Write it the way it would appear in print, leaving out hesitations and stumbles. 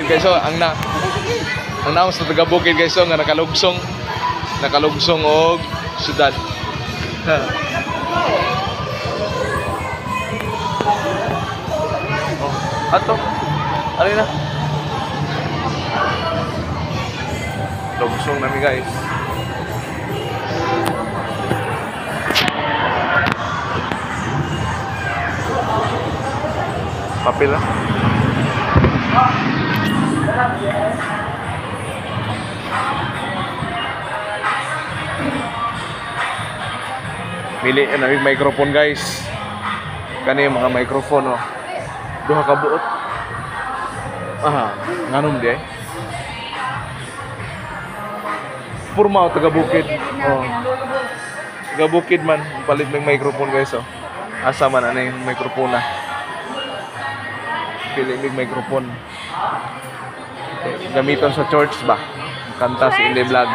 Guys, oh, ang naong sa taga bukid, guys, oh, nga nakalugsong nakalugsong og syudad. Oh, ato. Ari na. Lugsong nami, guys. Papel ah. Mili na yung microphone, guys. Kani yung mga microphone, oh. Duha ka buot. Aha, nganom di eh. Purma taga bukid. Oh. Taga bukid man, palit ng microphone, guys, oh. Asa man ana yung microphone na. Pili mig microphone. Eh, gamiton sa church ba? Kanta si Inday Vlog.